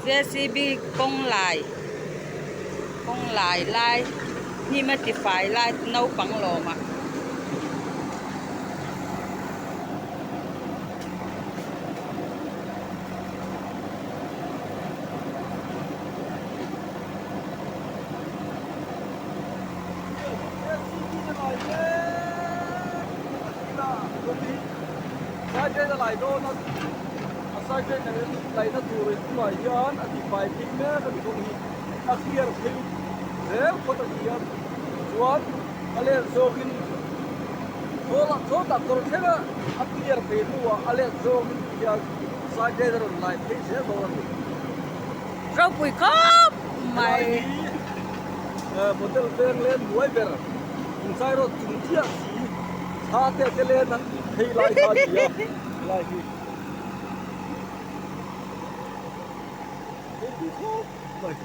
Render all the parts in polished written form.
Jcb kawng lai kawng lai lai hnim a ti fai lai naupang lawm ah. Laihna tur in tunah hian a tifai phei mek a ni kawng hi a clear phei zel phawt a ni a chuan a let zawngin chaw tak kawr thlenga a clear phei hnuah a let zawngin hian side lane a rawn lai phei zel dawn a ni. Ropui khawp mai. Helai hi hotel veng leh hnuai ber inchai rawt chung chiah si thla te te len an tih phei lai kha a ni a helai hi. Ropui khawp mai.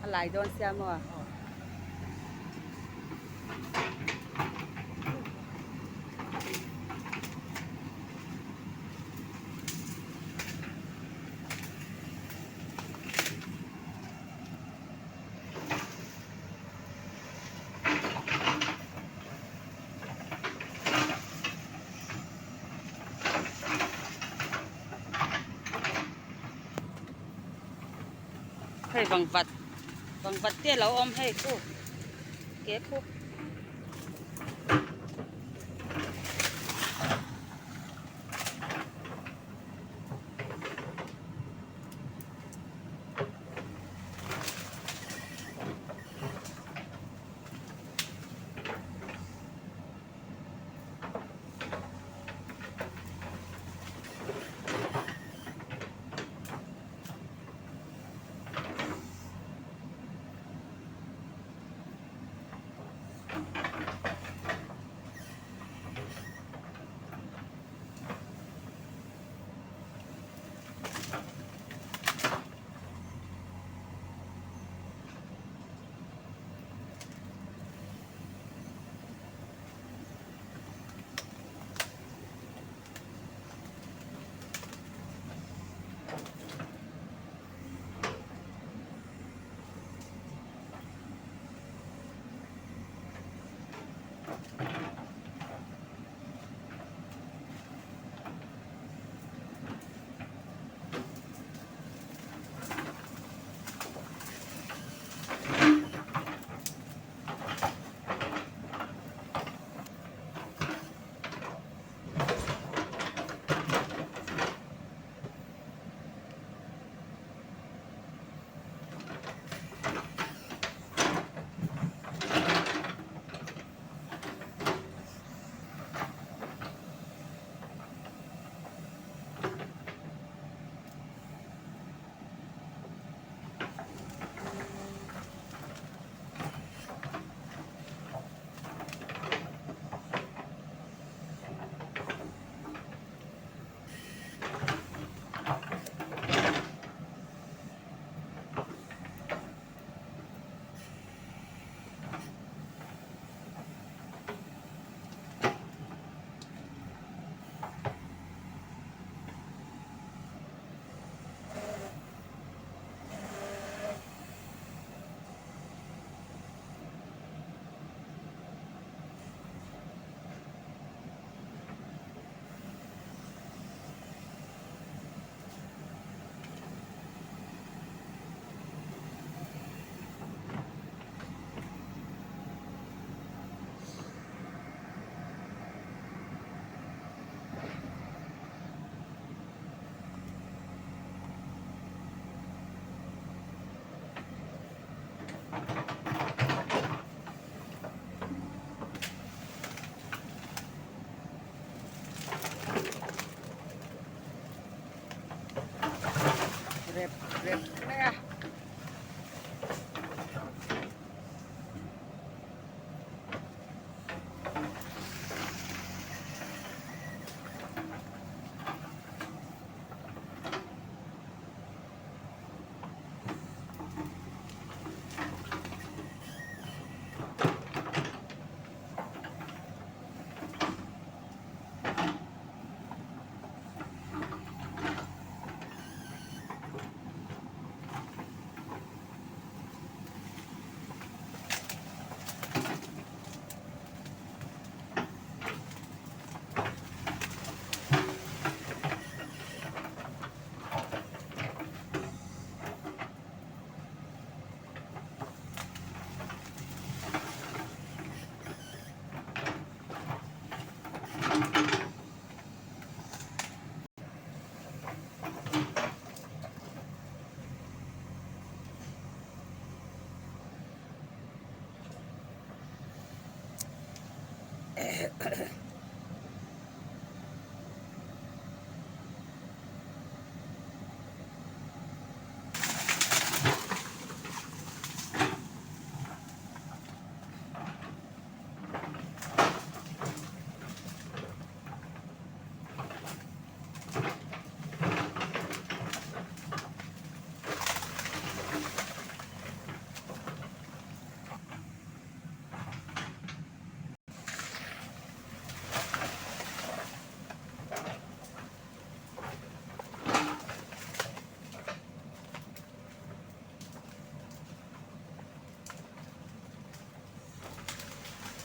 A lai dawn sia maw? Hei vangvat vangvat te a lo awm hei khu ke khu.